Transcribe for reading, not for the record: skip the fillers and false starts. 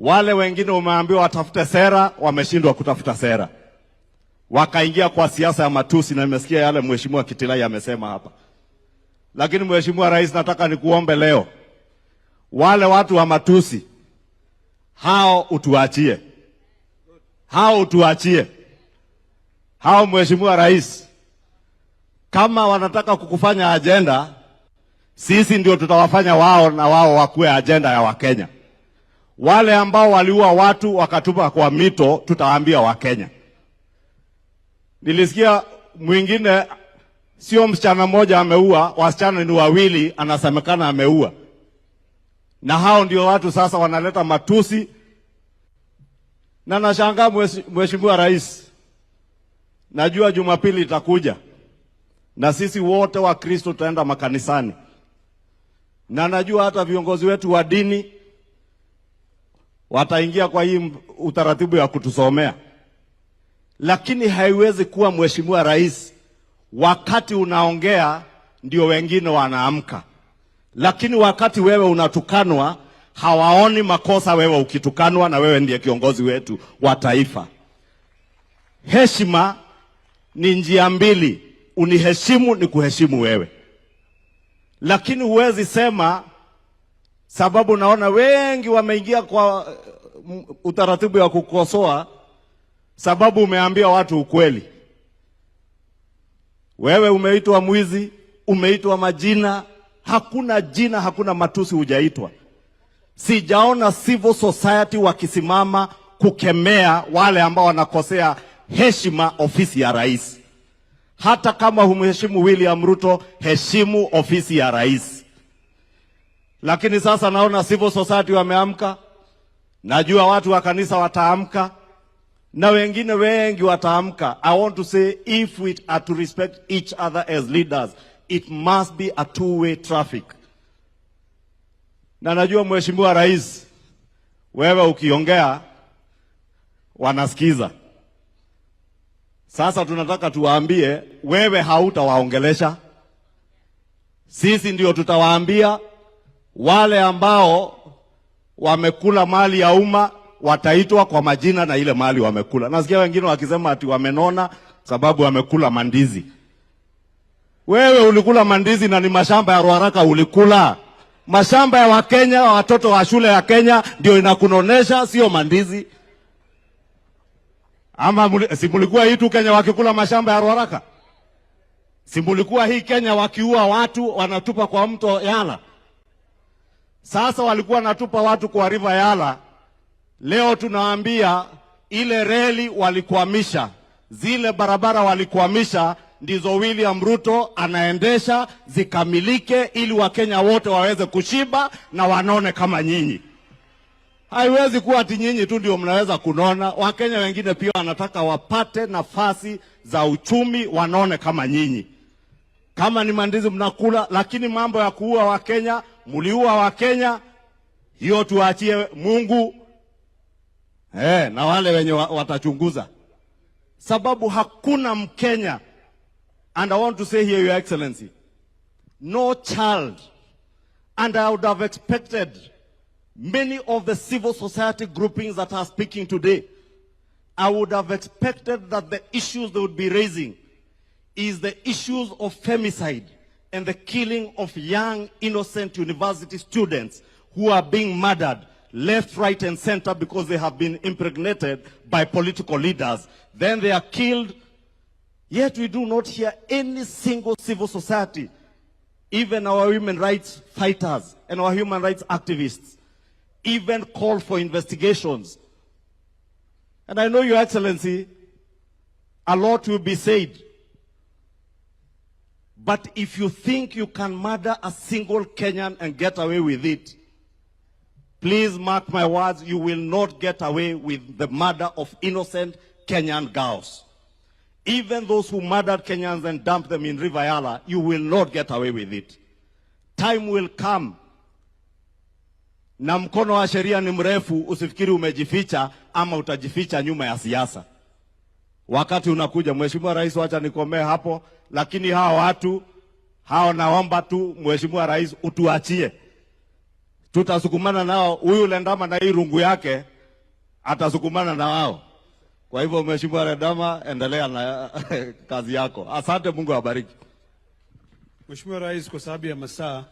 Wale wengine umeambiwa watafute sera, wameshindwa kutafuta sera, wakaingia kwa siasa ya matusi, na nimesikia yale Mheshimiwa Kitilai amesema hapa. Lakini Mheshimiwa Rais, nataka nikuombe leo, wale watu wa matusi hao utuachie, hao utuachie hao. Mheshimiwa Rais, kama wanataka kukufanya ajenda, sisi ndio tutawafanya wao na wao wakuwe ajenda ya Wakenya. Wale ambao waliua watu wakatupa kwa mito, tutawaambia Wakenya. Nilisikia mwingine, sio msichana mmoja ameua, wasichana ni wawili, anasemekana ameua, na hao ndio watu sasa wanaleta matusi, na nashangaa. Mheshimiwa Rais, najua Jumapili itakuja na sisi wote Wakristo tutaenda makanisani, na najua hata viongozi wetu wa dini wataingia kwa hii utaratibu ya kutusomea, lakini haiwezi kuwa, Mheshimiwa Rais, wakati unaongea ndio wengine wanaamka, lakini wakati wewe unatukanwa hawaoni makosa wewe ukitukanwa, na wewe ndiye kiongozi wetu wa taifa. Heshima ni njia mbili, uniheshimu ni kuheshimu wewe, lakini huwezi sema sababu naona wengi wameingia kwa utaratibu wa kukosoa, sababu umeambia watu ukweli. Wewe umeitwa mwizi, umeitwa majina, hakuna jina, hakuna matusi hujaitwa. Sijaona civil society wakisimama kukemea wale ambao wanakosea heshima ofisi ya rais. Hata kama humheshimu William Ruto, heshimu ofisi ya rais. Lakini sasa naona civil society wameamka, najua watu wa kanisa wataamka na wengine wengi wataamka. I want to say, if we are to respect each other as leaders, it must be a two-way traffic. Na najua, Mheshimiwa Rais, wewe ukiongea wanasikiza. Sasa tunataka tuwaambie wewe hautawaongelesha. Sisi ndio tutawaambia. Wale ambao wamekula mali ya umma wataitwa kwa majina na ile mali wamekula. Nasikia wengine wakisema ati wamenona sababu wamekula mandizi. Wewe ulikula mandizi na ni mashamba ya Ruaraka ulikula. Mashamba ya Wakenya, watoto wa shule ya Kenya ndio inakunonesha, sio mandizi. Ama si mulikuwa hii tu Kenya wakikula mashamba ya Ruaraka? Si mulikuwa hii Kenya wakiua watu wanatupa kwa mto Yala? Sasa walikuwa wanatupa watu kwa River Yala. Leo tunaambia ile reli walikwamisha, zile barabara walikwamisha, ndizo William Ruto anaendesha zikamilike, ili Wakenya wote waweze kushiba na wanone kama nyinyi. Haiwezi kuwa ati nyinyi tu ndio mnaweza kunona. Wakenya wengine pia wanataka wapate nafasi za uchumi, wanone kama nyinyi. Kama ni mandizi mnakula, lakini mambo ya kuua Wakenya, mliua Wakenya, hiyo tuachie Mungu na wale wenye watachunguza, sababu hakuna Mkenya, and I want to say here, Your Excellency, no child, and I would have expected many of the civil society groupings that are speaking today, I would have expected that the issues they would be raising is the issues of femicide and the killing of young, innocent university students who are being murdered left, right, and center because they have been impregnated by political leaders. Then they are killed. Yet we do not hear any single civil society, even our human rights fighters and our human rights activists, even call for investigations. And I know, Your Excellency, a lot will be said. But if you think you can murder a single Kenyan and get away with it, please mark my words, you will not get away with the murder of innocent Kenyan girls. Even those who murdered Kenyans and dumped them in River Yala, you will not get away with it. Time will come. Na mkono wa sheria ni mrefu, usifikiri umejificha ama utajificha nyuma ya siasa. Wakati unakuja, Mheshimiwa Rais, wacha nikomee hapo, lakini hawa watu hao naomba tu, Mheshimiwa Rais, utuachie. Tutasukumana nao, huyu Ledama na hii rungu yake atasukumana na wao. Kwa hivyo, Mheshimiwa Ledama, endelea na kazi yako. Asante, Mungu awabariki. Mheshimiwa Rais, kwa sababu ya masaa